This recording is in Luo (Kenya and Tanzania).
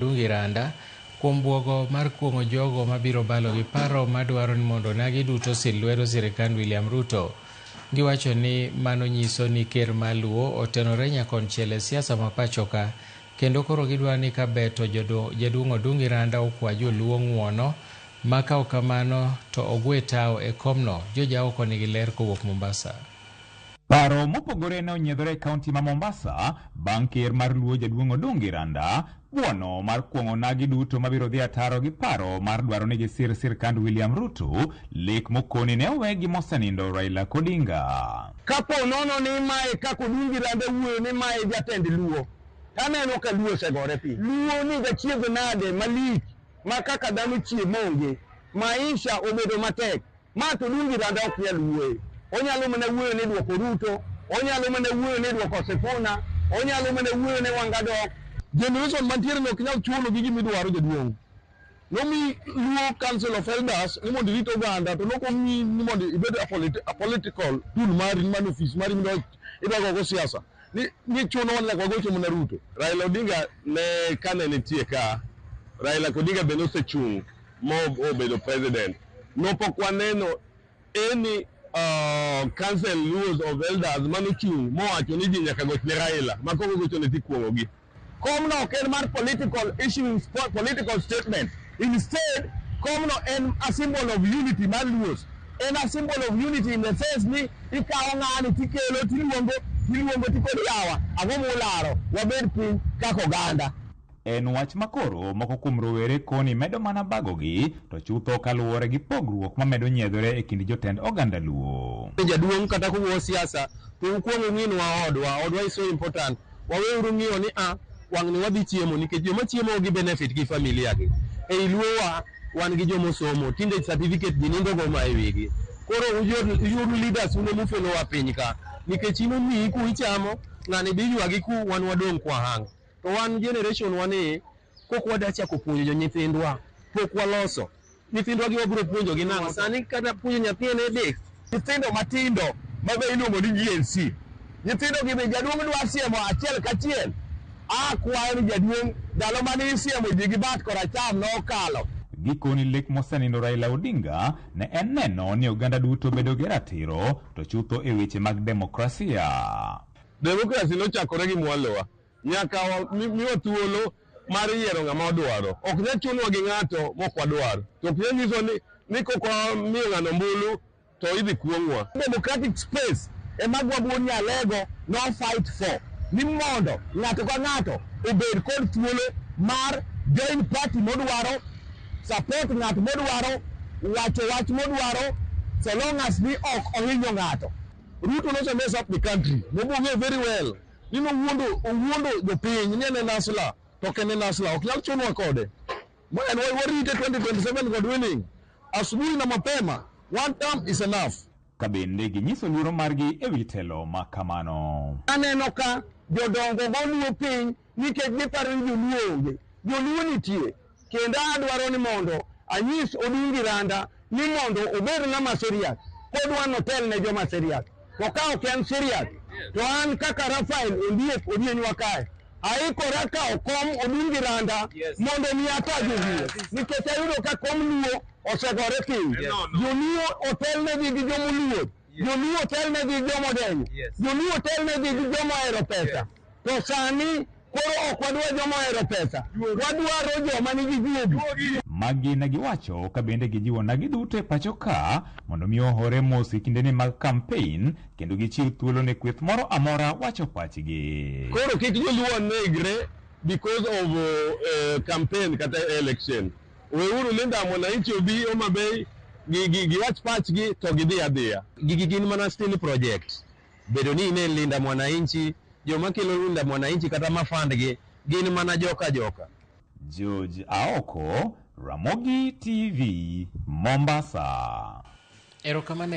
Odungi Randa kuom buogo mar kuong'o jogo mabiro balo gi paro madwaro ni mondo onagi duto sil lwedo sirikand William Ruto. Giwacho ni mano nyiso ni ker ma Luo otenore nyakonchiel e siasa ma pachoka kendo koro gidwaro ni ka ber to jaduong' Odungi Randa okwa joluo ng'uono ma ka ok kamano to ogwe tawo e komno. George Aoko nigi ler kowuok Mombasa. Paro mopogore ne onyiedhore e kaunti ma Mombasa bang' ker mar Luo jaduong' Odungi Randa buono mar kuong'o onagi duto mabiro dhi ataro gi paro mar dwaro ni gisir sirkand William Ruto lek mokoni ne owe gi mosenindo Raila Odinga. Kapo nono ni mae kaka Odungi Randa wuoyo ni mae jatend Luo, taneno ka Luo osegore piny. Luo ni gachiedh nade malich ma kaka dhano chiemo onge. Maisha obedo matek. Ma to Odungi Randa ok nyal wuoye. Onyalo mana wuoyo ni duoko Ruto, onyalo mana wuoyo ni duoko Sifuna, onyalo mana wuoyo ni Wanga dok. Generation mantiere ni ok nyal chulo gi gima idwaro jaduong'. Nomi Luo Council of Elders ni mondo irit oganda to nok omiyi ni mondo ibed a political tool mari mano ofis mari midwa idwa gogo siasa. Ni chuno ni nyaka wagoche mana Ruto. Raila Odinga ne kane nitie ka, Raila Odinga be nosechung' mo obedo president. Nopok waneno any council Luos of Elders manochung' mowacho ni ji nyaka goch ne Raila, ma kok ogochone tikuong'o gi. Komno ok en mar political issues, political statement. Instead, komno en a symbol of unity mar Luos. En a symbol of unity in the sense ni ikawo ng'ani tikelo tiluongo tiluongo tikod yawa ang'o mularo wabed piny kaka oganda. En wach makoro moko kuom rowere koni medo mana bagogi to chutho kaluwore gi pogruok mamedo nyiedhore e kind jotend oganda Luo. Jaduong' kata kuwuo siasa to ukwong ung'inwa odwa, odwa is so important. Waweuru ng'iyo ni a wang' ni wadhi chiemo nikech joma chiemo gi benefit gi familia gi. Ei Luo wa wan gi jomosomo tinde certificate ji nindo go ma e wigi. Koro uyud leaders un emufelowa piny ka nikech in omiyi ku ichamo ng'ani bi ywagi ku wan wadong' kwa hang. To wan generation wani kok wada chako puonjo jo nyithindwa pok waloso. Nyithindwa gi wabiro puonjo gi nang'o? Sani kata puonjo nyathi en headache. Nyithindo matindo ma be iluongo ni Gen Z. Nyithindo gi be jaduong' dwa siemo achiel kachiel. Akwayo ni jaduong' ndalo mane isiemo ji gi bat koracham nokalo. Gikoni lek mosenindo Raila Odinga ne en neno ni oganda duto bedo gi ratiro to chutho e weche mag demokrasia. Demokrasi nochakore gi mwalowa. Nyaka miwa thuolo mar yiero ng'ama wadwaro. Ok nyal chunwa gi ng'ato mok wadwar. To ok nyal nyiso ni kok wamiyo ng'ano ombulu to idhi kuong'wa. Democratic space ema Gwabwo Nyalego no fight for. Ni mondo ng'ato ka ng'ato obed kod thuolo mar join party modwaro, support ng'at modwaro, wacho wach modwaro, so long as ni ok ohinyo ng'ato. Ruto nose mess up the country. Nobong'e very well. Ni nowuondo owuondo jopiny ni en e hustler to ok en e hustler. Ok nyal chunwa kode. Ma en warite 2027 God willing. Asubuhi na mapema. One term is enough. Ka bende ginyiso luoro margi e wi telo ma kamano. Aneno ka jodongo go luo piny nikech giparo ni joluo onge. Joluo nitie. Kendo adwaro ni mondo anyis Odungi Randa ni mondo obed ng'ama serious. Kodwa notel ne joma serious. To ka ok en serious, to an kaka Rafael Ondiek Odienywa kae, aikora kawo kom Odungi Randa mondo mi ata joluo. Nikech ayudo ka kom Luo osegore piny. Joluo otelnegi gi jomoluor. Joluo otelnegi gi jomodenyo. Joluo otelnegi gi joma ohero pesa. To sani koro ok wadwar joma ohero pesa. Wadwaro joma nigi juogi. Magi ne giwacho ka bende gijiwo onagi duto e pacho ka mondo mi ohore mos e kindeni mag kampein kendo gichiw thuolo ne kweth moro amora wacho pachgi. Koro kik joluo negre because of campaign kata election. Weuru Linda Mwananchi obi Homa Bay giwach pachgi to gidhi adhiya. Gigi gin mana still project. Bedo ni ine Linda Mwananchi, joma kelo Linda Mwananchi kata ma fund gi gin mana joka joka. George Aoko, Ramogi TV, Mombasa. Erokamano.